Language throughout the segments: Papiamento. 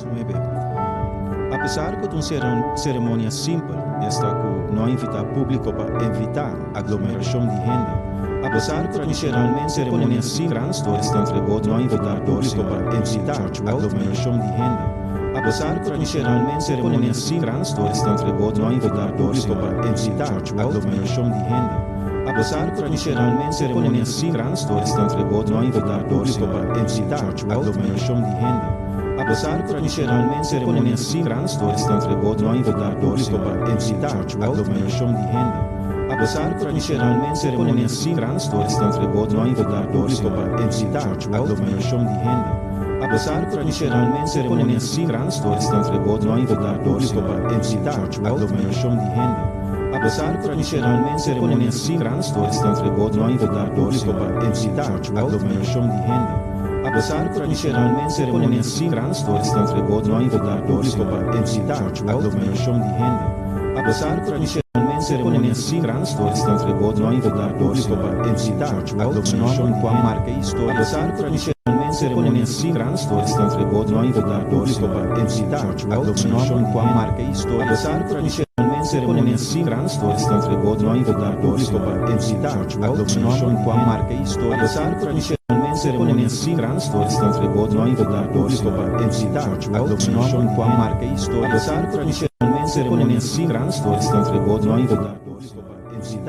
9. Apesar ku ta un seremonia simpel, esta ku no a invitá públiko pa evitá aglomerashon di hende, apesar ku ta un seremonia simpel, esta ku no a invitá públiko pa evitá aglomerashon di hende, apesar ku ta un seremonia simpel, esta ku no a invitá públiko pa evitá aglomerashon di hende, apesar ku ta un seremonia simpel, esta ku no a invitá públiko pa evitá aglomerashon di hende. Apesar ku ta un seremonia simpel, esta ku no a invitá públiko pa evitá aglomerashon di hende. Apesar ku ta un seremonia simpel, esta ku no a invitá públiko pa evitá aglomerashon di hende. Apesar ku ta un seremonia simpel, esta ku no a invitá públiko pa evitá aglomerashon di hende. Apesar ku ta un seremonia simpel, esta ku no a invitá públiko pa evitá aglomerashon di hende. Apesar ku ta un seremonia simpel, esta ku no a invitá públiko pa evitá aglomerashon di hende. Apesar ku ta un ceremonia simpel, esta ku no a invitá públiko pa evitá aglomerashon di hende. Apesar ku ta un ceremonia simpel, esta ku no a invitá públiko pa evitá aglomerashon di hende. Apesar ku ta un ceremonia simpel, esta ku no a invitá públiko pa evitá aglomerashon di hende. Apesar ku ta un ceremonia simpel, esta ku no a invitá públiko pa evitá aglomerashon di hende. Apesar ku ta un ceremonia simpel, esta ku no a invitá públiko pa evitá aglomerashon di hende. Apesar ku ta un ceremonia simpel, esta ku no a invitá públiko pa evitá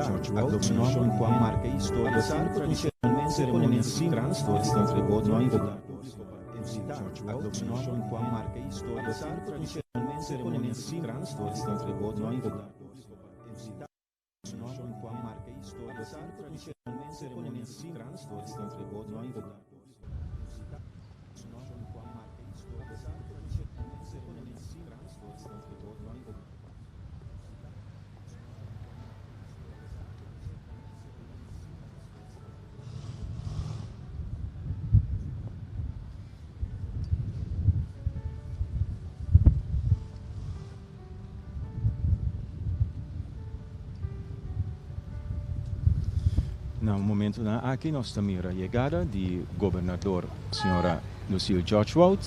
aglomerashon di hende. Apesar ku ta un ceremonia simpel, esta ku no a invitá públiko pa evitá Apesar ku ta un ceremonia simpel, esta ku no a invitá públiko pa evitá Apesar ku ta un ceremonia simpel, esta ku no a invitá Na momentonan aki nos ta mira yegada di Gobernador Sra. Lucille George-Wout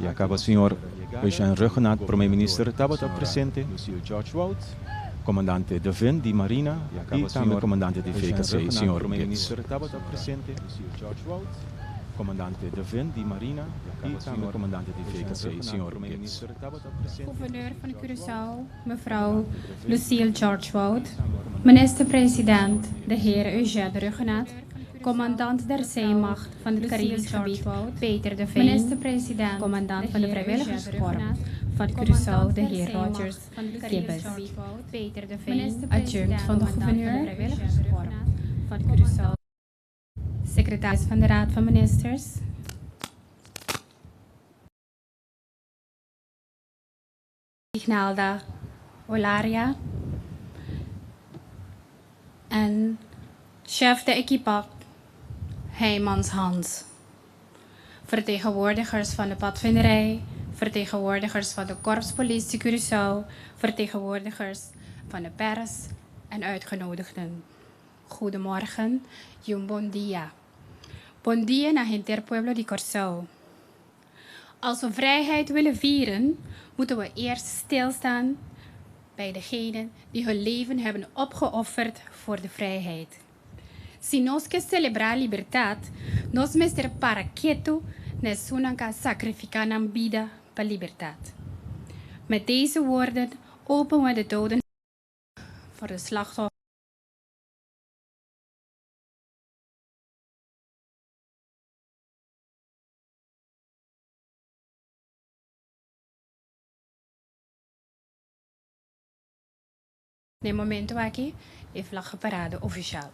y a caba Señor Eugène Rhuggenaath Prome Minister tabata presente, Comandante De Vin di Marina y tambe Comandante di VKC Señor Gibbs. Comandante De Vin di Marina y tambe Comandante di VKC Señor Gibbs. Gouverneur van Curaçao, mevrouw Lucille George-Wout, Minister-president, de heer Eugène Rhuggenaath, Commandant der Zeemacht van het Caribisch Gebied, Peter de Veen, Commandant van de Vrijwilligerskorps van Curaçao, de heer Rogers Gibbes, Adjunct van de Gouverneur van Curaçao, Secretaris van de Raad van Ministers. Ignalda Olaria en chef de equipe Heijmans Hans. Vertegenwoordigers van de padvinderij, vertegenwoordigers van de Korpspolitie Curaçao, vertegenwoordigers van de pers en uitgenodigden. Goedemorgen y un bon dia. Bon dia na henter pueblo di Kòrsou. Als we vrijheid willen vieren, moeten we eerst stilstaan bij degenen die hun leven hebben opgeofferd voor de vrijheid. Si nos ke selebrá libertat, nos mester para ketu na esunnan ku a sakrifiká nan bida pa libertat. Met deze woorden openen we de doden voor de slachtoffers. Na e momento aki e vlaggenparade ofishal.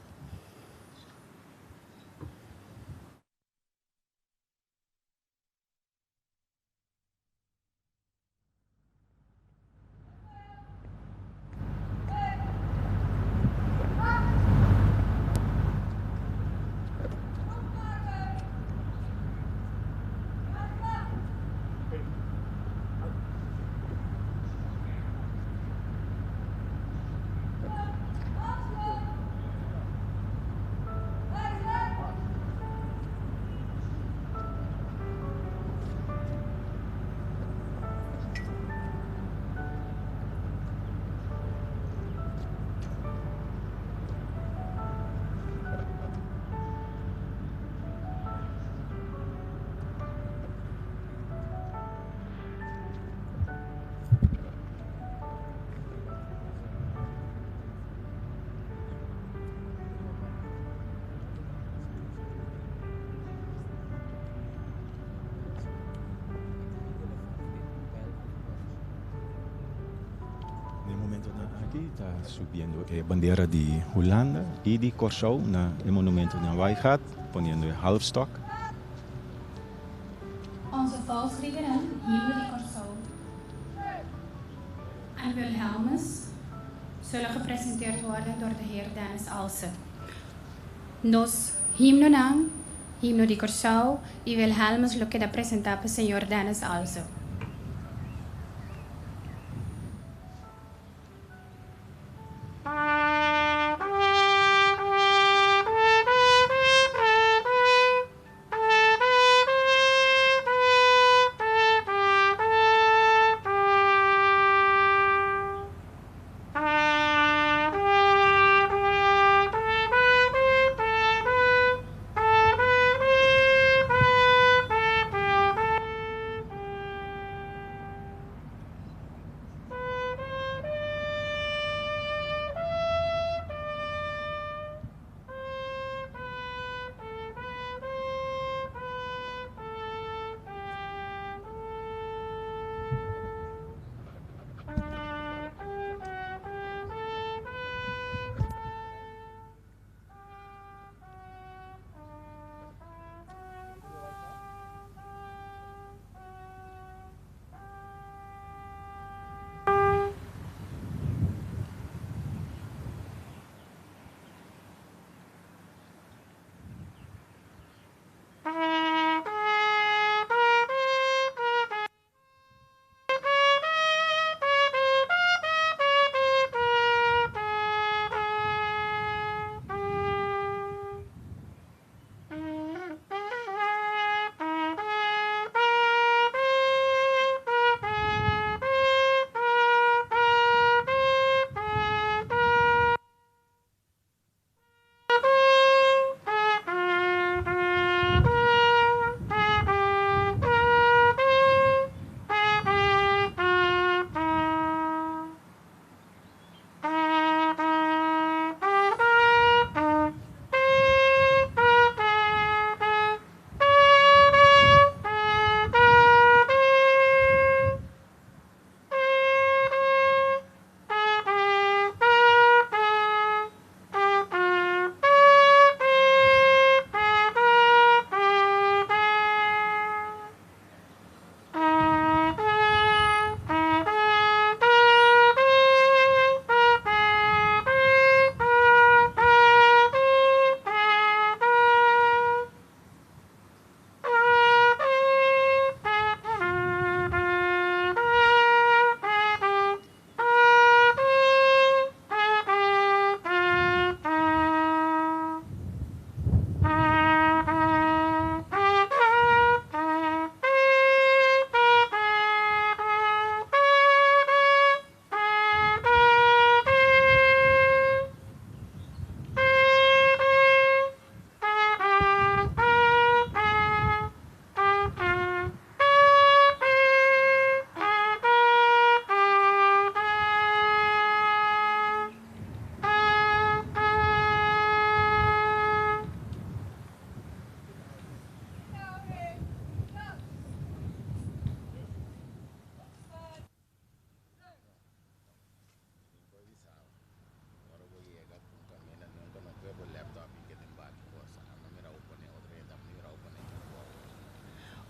Momentonan aki ta subiendo e bandera di Hulanda y di Corsou na e monumento na Waaigat, poniendo e halfstok. Onze volksliederen, Himno di Corsou en Wilhelmus zullen gepresenteerd worden door de heer Dennis Alsen. Nos himnonan, Himno di Corsou y Wilhelmus lo keda presenta pa señor Dennis Alsen.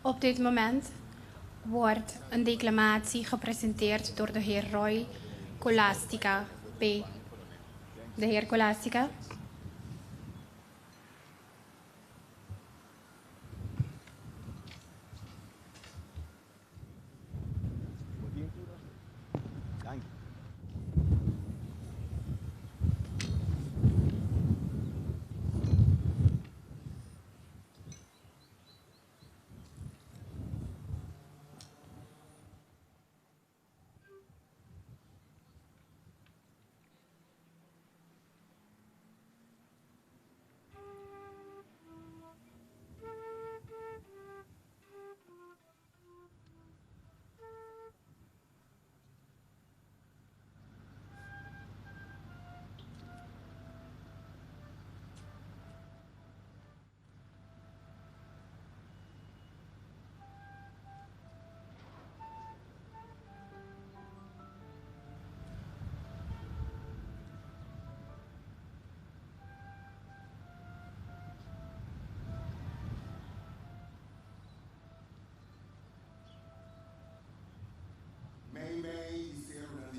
Op dit moment wordt een declamatie gepresenteerd door de heer Roy Colastica P. De heer Colastica.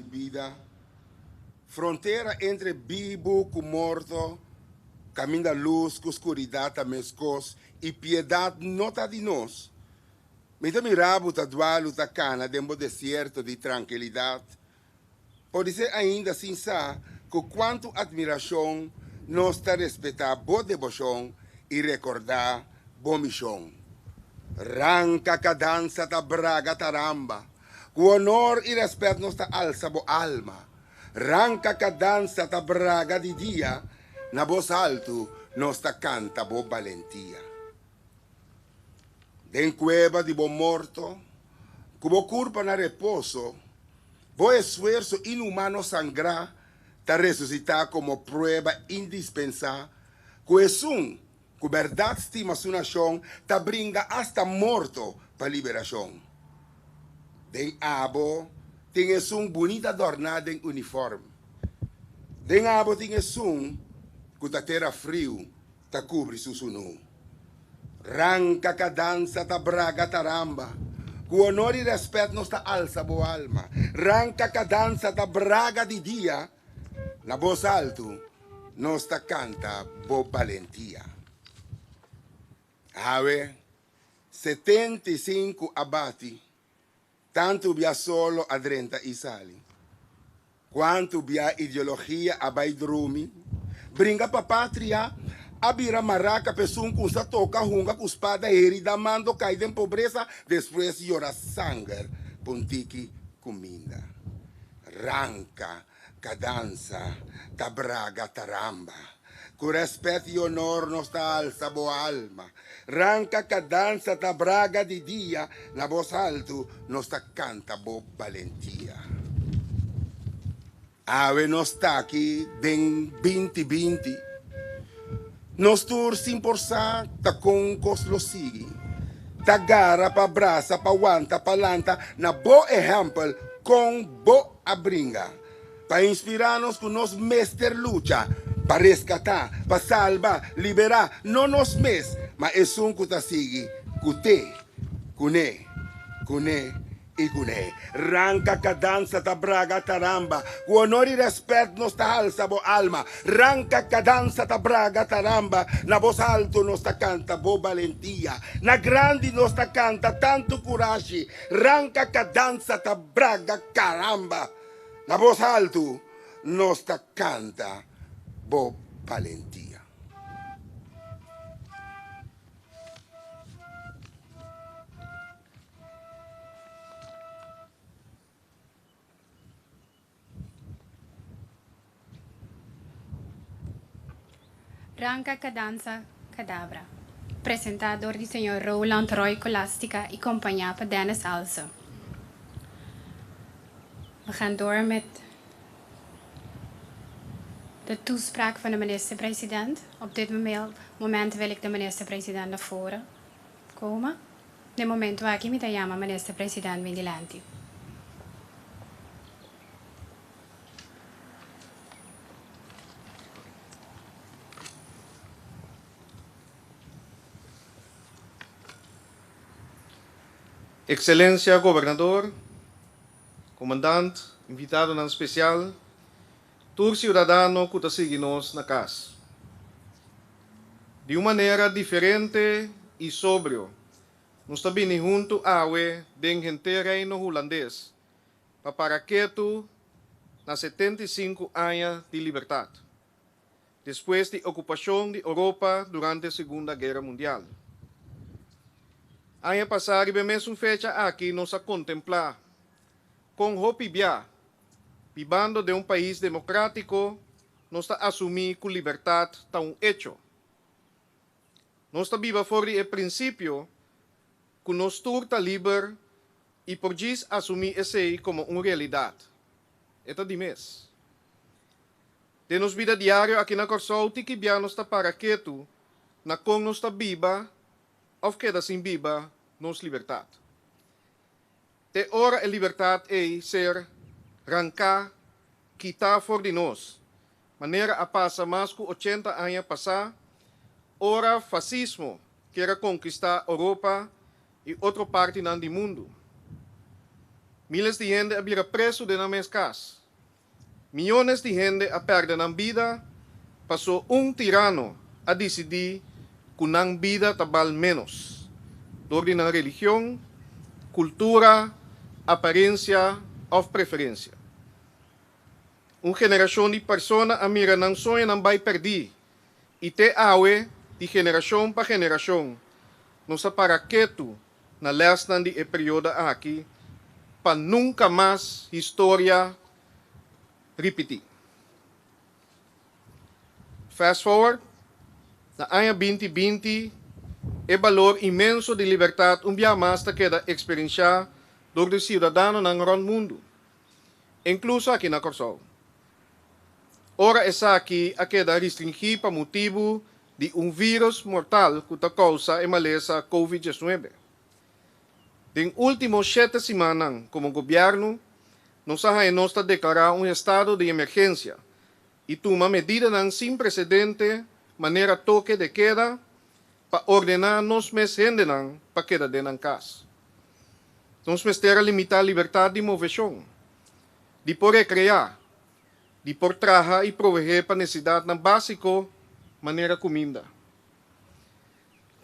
bida, frontera entre bibu ku morto, kaminda lus ku skuridat ta meskos i piedat no ta di nos. Mi ta mira bo ta dualu ta kana den bo desierto di trankilidat, podisé ainda sin sa ku kuantu atmirashon nos ta respetá bo deboshon i rekordá bo mishon. Ranka kadansa ta braga taramba, ku honor i rèspèt nos ta alsa bo alma. Ranka kadansa ta braga di dia, na bos altu nos ta kanta bo balentia. Den kueba di bo morto, ku bo kurpa na reposo, bo esfuerso inhumano sangrá ta resusitá komo prueba indispensá ku esun ku bèrdat stima su nashon ta bringa asta morto pa liberashon. Den abo tin esun bunita dòrná den unifòrm. Den abo tin esun ku ta tera friu ta kubri su sunú. Ranka ka dansa ta braga taramba, ku honor i rèspèt nos ta alsa bo alma. Ranka ka dansa ta braga di dia, na bos altu nos ta kanta bo balentia. Awe 75 a bati, tantu bia solo a drenta i sali. Kuantu bia ideologia a bai drumi, bringa pa patria a bira maraka p'esun ku sa toka hunga ku spada herida mando kai den pobresa despues yora sanger p'un tiki kuminda. Ranka kadansa ta braga taramba. Ku rèspèt i onor nos ta alsa bo alma. Ranka kadansa ta braga di dia, na bos altu nos ta kanta bo balentia. Awe nos ta aki den 2020. Nos tur sin por sa ta kon kos lo sigui. Ta gara pa brasa pa wanta pa lanta na bo ehèmpel kon bo a bringa pa inspirá nos ku nos mester lucha pa reskatá, pa salba, liberá, no nos mes, ma esun ku ta sigui ku te, kuné, kuné i kuné. Ranka kadansa ta braga taramba, ku honor i rèspèt nos ta halsa bo alma. Ranka kadansa ta braga taramba, na bos altu nos ta kanta bo balentia. Na grandi nos ta kanta tantu kurashi. Ranka kadansa ta braga karamba, na bos altu nos ta kanta bo balentia. Ranka Kadansa Kadabra, presentá dor di señor Roland Roy Colastica i kompañá pa Dennis Alse. We gaan door met de toespraak van de minister-president. Op dit moment wil ik de minister-president naar voren komen. Na e momento aki mi ta yama minister-president bin dilanti. Excelencia Gobernador, Comandant, invitadonan special, tur ciudadano cu ta sigui nos na cas. Di un manera diferente y sobrio, nos ta bini hunto awe den henter Reino Hulandes pa para ketu na 75 aña di libertad, despues di ocupacion di Europa durante Segunda Guera Mundial. Aña pasa riba e mesun fecha aki nos a contempla con hopi bia, bibando den un pais democratico, nos ta asumi cu libertad ta un hecho. Nos ta biba for di e principio cu nos tur ta liber y por djis asumi esey como un realidad. E ta di mes. Den nos bida diario aki na Corsou tiki bia nos ta para ketu na con nos ta biba of keda sin biba nos libertad. Te ora e libertad ey ser ranca, kita for di nos, manera a pasa mas cu 80 aña pasa, ora fasismo kier a conquista Europa y otro partinan di mundo. Miles di hende a bira preso den nan mes cas. Miónes di hende a pèrdè nan bida pasó un tirano a disidí ku nan bida ta bal ménos dor di nan religion, kultura, aparensia òf preferensia. Un generashon di persona a mira nan soñonan bai pèrdí i te awe di generashon pa generashon nos a para ketu na lèsnan di e periodo aki pa nunka mas historia ripití. Fast forward, na aña 2020, e balor inmenso di libertat un bia mas ta keda eksperensiá dor di siudadanonan rònt mundu, inkluso aki na Kòrsou. Ora esaki a keda restringí pa motibu di un vírùs mortal ku ta kousa e malesa Covid 19. Den último shete simannan komo gobièrnu nos a haña nos ta deklará un estado di emergensia i tuma medidanan sin presedente manera toke de keda pa ordená nos mes hendenan pa keda den nan kas. Nos mester a limitá libertat di moveshon, di por rekreá, di por traha i proveé pa nesesidatnan básiko manera kuminda.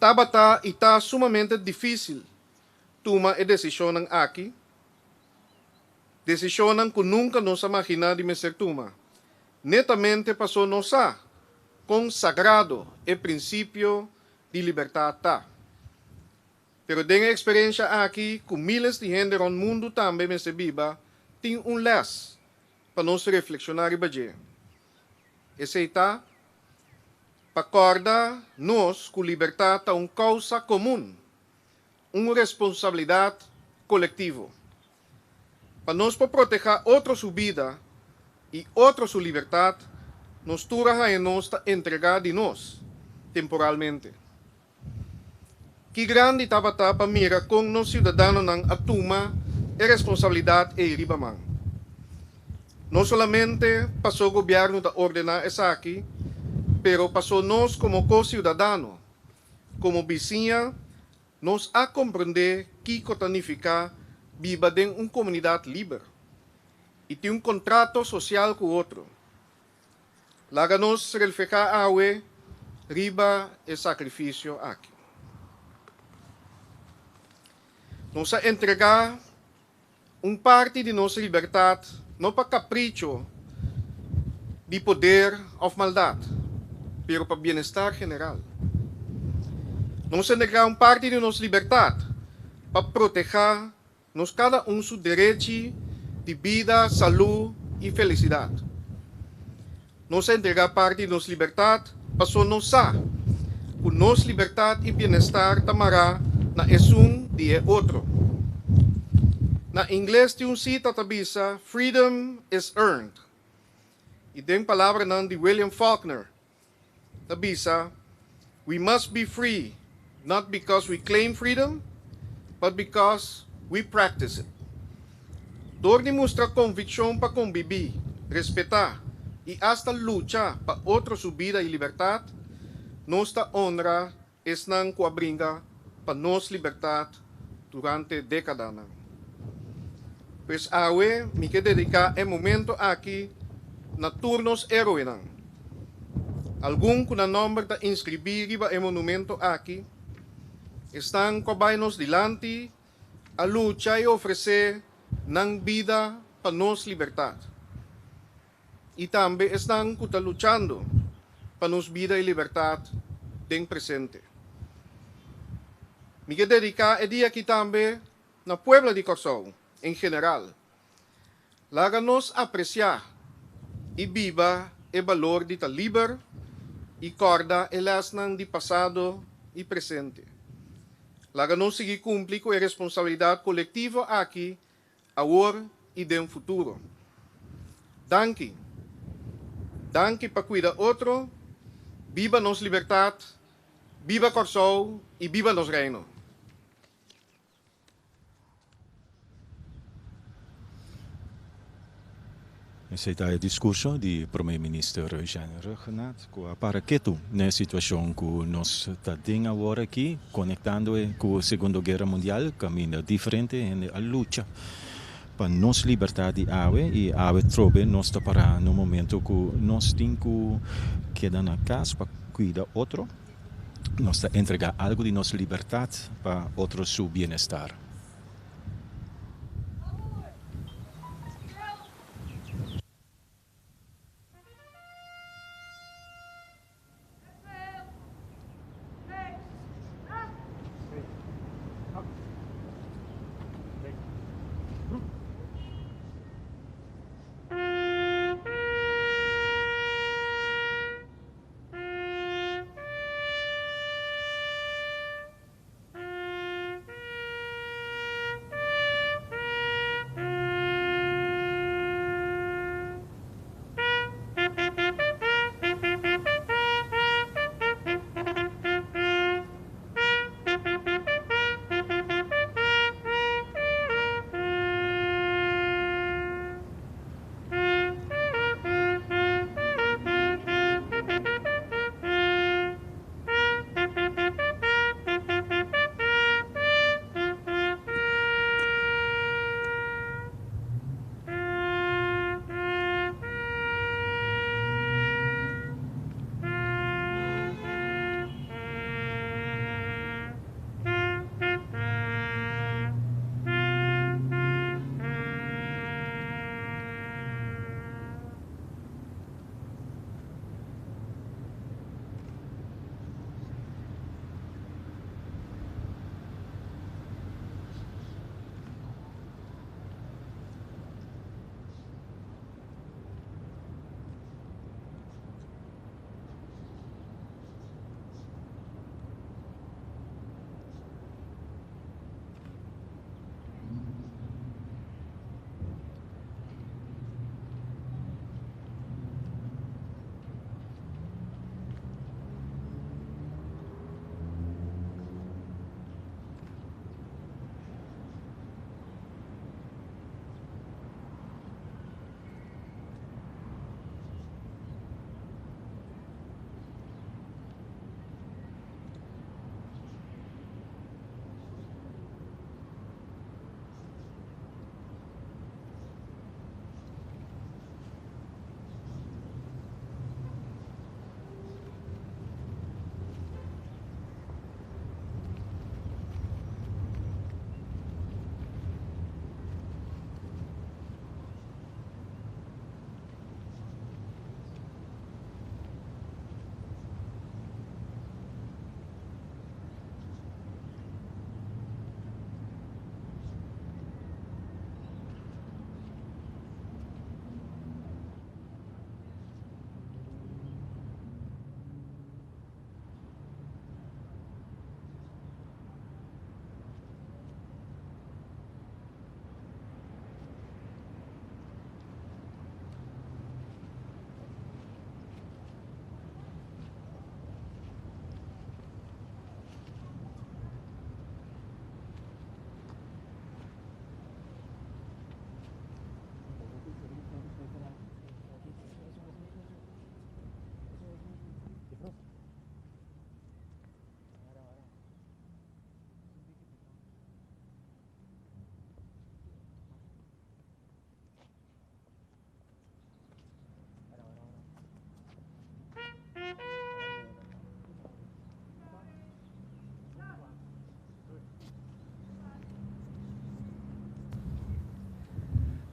Tabata i ta sumamente difísil tuma e desishonnan aki, desishonnan ku nunka nos a imaginá di mester tuma, netamente pasó nos sa kon sagrado e prinsipio di libertat ta. Pero den e eksperensia aki, ku míles di hende rònt mundu tambe mester biba, tin un lès pa nos reflekshoná riba dje. Esei ta pa kòrda nos ku libertat ta un kousa komun, un responsabilidat kolektivo. Pa nos por protehá otro su bida i otro su libertat, nos tur a haña nos ta entregá di nos temporalmente. Ki grandi tabata pa mira kon nos siudadanonan a tuma e responsabilidat ei riba man. No solamente pasó gobièrnu ta ordená esaki, pero pasó nos komo ko-siudadano, komo bisiña, nos a komprendé kiko ta nifiká biba den un komunidat liber i tin un kontrato sosial ku otro. Laga nos reflehá awe riba e sakrifisio aki. Nos a entregá un parti di nos libertat no pa kapricho di poder òf maldat, pero pa bienestar general. Nos a entregá un parti di nos libertat pa protehá nos kada un su derechi di bida, salú i felisidat. Nos a entregá parti di nos libertat pasó nos sa ku nos libertat i bienestar ta mará na esun di e otro. Na ingles tin un sita ta bisa, Freedom is earned. I den palabranan di William Faulkner ta bisa, We must be free, not because we claim freedom, but because we practice it. Dor di mustra konvikshon pa konbibí, respetá i asta lucha pa otro su bida i libertat, nos ta honra esnan ku a bringa pa nos libertat durante dékadanan. Pues awe mi ke dediká e momento aki na tur nos héroenan. Algun ku nan nòmber ta inskribí riba e monumento aki, esnan ku a bai nos dilanti a lucha i ofresé nan bida pa nos libertat. I tambe esnan ku ta luchando pa nos bida i libertat den presente. Mi ke dediká e dia aki tambe na pueblo di Kòrsou en general. Laga nos apresiá i biba e balor di ta liber i kòrda e lèsnan di pasado i presente. Laga nos sigui kumpli ku e responsabilidat kolektivo aki awor i den futuro. Danki. Danki pa kuida otro, biba nos libertat, biba Kòrsou i biba nos Reino. Esei ta e diskurso di Prome Minister Eugène Rhuggenaath ku a para ketu na e situashon ku nos ta den awor aki, konektando e ku Segundo Guera Mundial kaminda diferente hende a lucha. pa nos libertat di awe i awe trobe nos ta pará na un momento ku nos tin ku keda na kas pa kuida otro. Nos ta entregá algu di nos libertat pa otro su bienestar.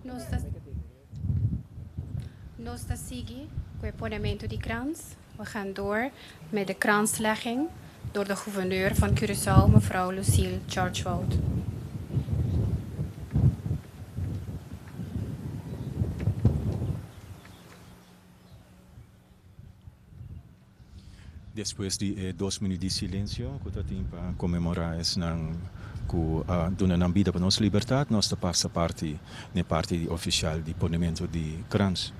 Nos ta, nos ta sigui ku e ponementu di krans. We gaan door met de kranslegging door de gouverneur van Curaçao, mevrouw Lucille George-Wout. Despues di e dos minuut di silencio cu ta tin pa conmemora esnan cu a duna nan bida pa nos libertad, nos ta pasa parti n'e parti di oficial di ponemento di krans.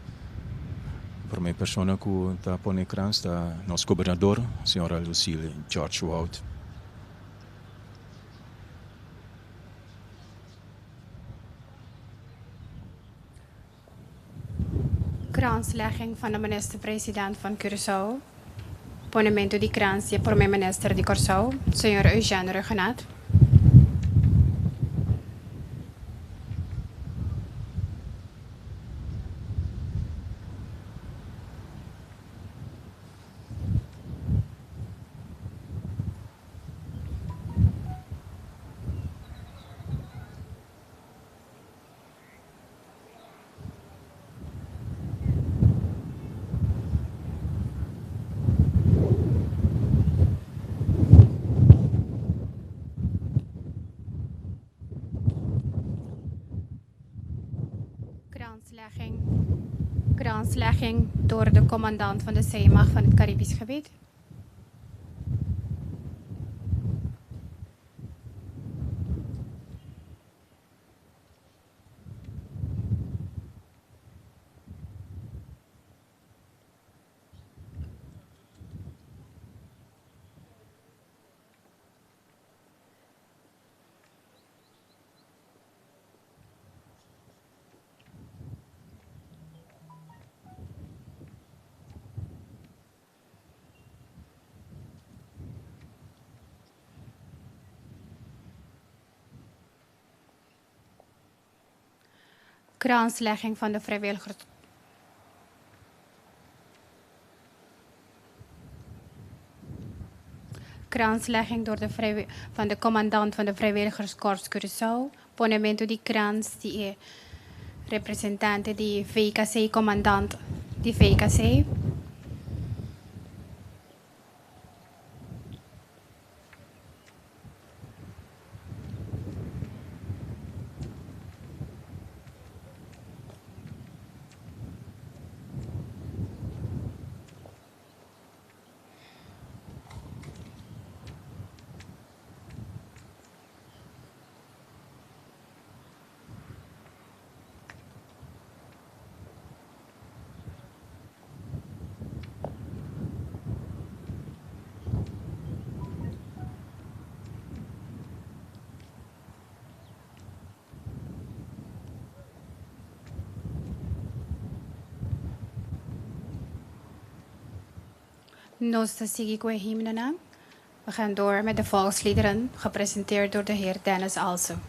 Prome persona cu ta pone krans ta nos gobernador, señora Lucille George Wout. Kranslegging van de minister-president van Curaçao. Ponementu di krans di e prome minister di Kòrsou, señor Eugène Rhuggenaath. Kranslegging, kranslegging door de commandant van de zeemacht van het Caribisch gebied. Kranslegging van de vrijwilligers. Kranslegging door de van de commandant van de vrijwilligerskorps Curaçao. Ponementu di krans di e representante di VKC, commandant di VKC. Nos ta sigui ku e himnonan. We gaan door met de volksliederen, gepresenteerd door de heer Dennis Alsen.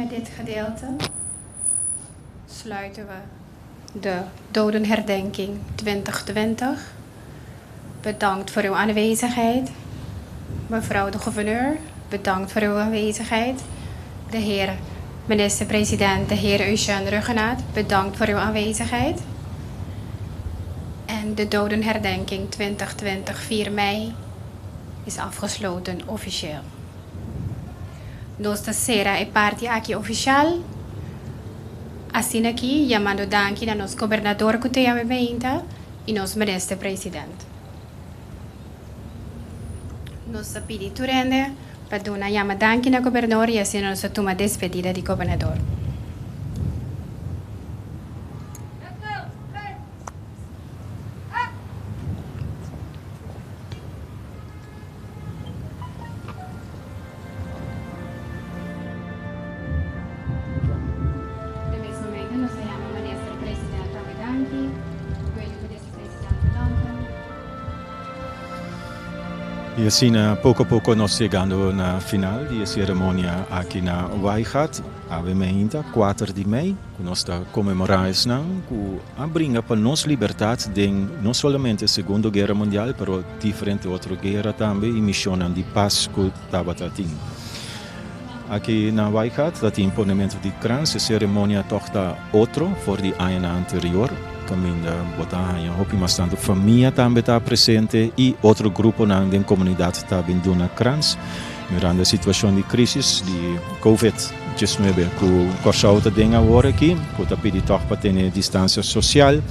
Met dit gedeelte sluiten we de dodenherdenking 2020. Bedankt voor uw aanwezigheid. Mevrouw de gouverneur, bedankt voor uw aanwezigheid. De heer minister-president, de heer Eugène Rhuggenaath, bedankt voor uw aanwezigheid. En de dodenherdenking 2020, 4 mei, is afgesloten officieel. Nos ta sera e parti aki ofisial. Asina aki yamando danki na nos gobernador ku ta yama e meinta i nos minister president. Nos ta pidi tur hende pa duna yama danki na gobernador i asina nos ta tuma despedida di gobernador. De mes momento nos ta yama Minister President tambe danki. Wil e Minister President bedanken. Y asina poco a poco nos yegando na final di e ceremonia aki na Waaigat, awe meinta, kuater di mei. Ku nos ta konmemorá esnan ku a bringa pa nos libertat den no solamente Segundo Guera Mundial pero diferente otro guera tambe i mishonnan di pas ku tabata tin. Aki na Waaigat ta tin ponementu di krans. E seremonia tòg ta otro for di añanan anterior kaminda bo ta haña hopi mas tantu famia tambe ta presente i otro gruponan den komunidat ta bin duna krans. Mirando e situashon di krisis di Covid 19 ku Kòrsou ta den awor aki, ku ta pidi tòg pa tene distansia sosial,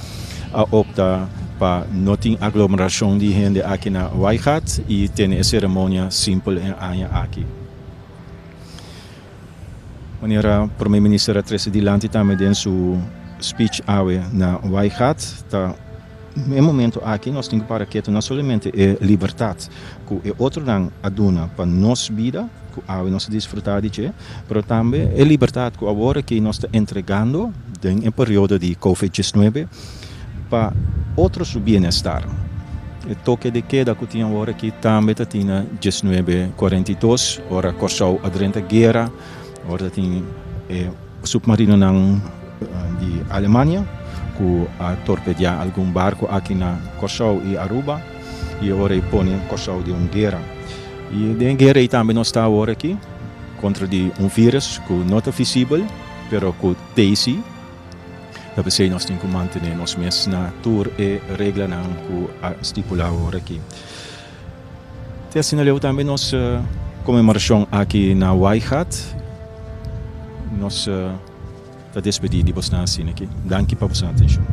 a opta pa no tin aglomerashon di hende aki na Waaigat i tene e seremonia simpel e aña aki. Manera Prome Minister a trese dilanti tambe den su speech awe na Waaigat, ta E momento aki nos tin ku para ketu no solamente e libertat ku e otronan a duna pa nos bida, ku awe nos ta disfrutá di dje, pero tambe e libertat ku awor aki nos ta entregando den e periodo di Covid 19 pa otro su bienestar. E toke de keda ku tin awor aki tambe ta tin na 1942, ora Kòrsou a drenta guera, ora ta tin e Submarinonan di Alemania ku a torpediá algun barku aki na Kòrsou i Aruba i ora ei pone Kòrsou den un guera. I den e guera ei tambe nos ta awor aki kontra di un virus ku no ta visibel pero ku t'ei si. Ta p'esei nos tin ku mantené nos mes na tur e reglanan ku a stipulá awor aki. Te asina leu tambe nos konmemorashon aki na Waaigat. Nos ta despedí di bosnan asina aki. Danki pa boso atenshon.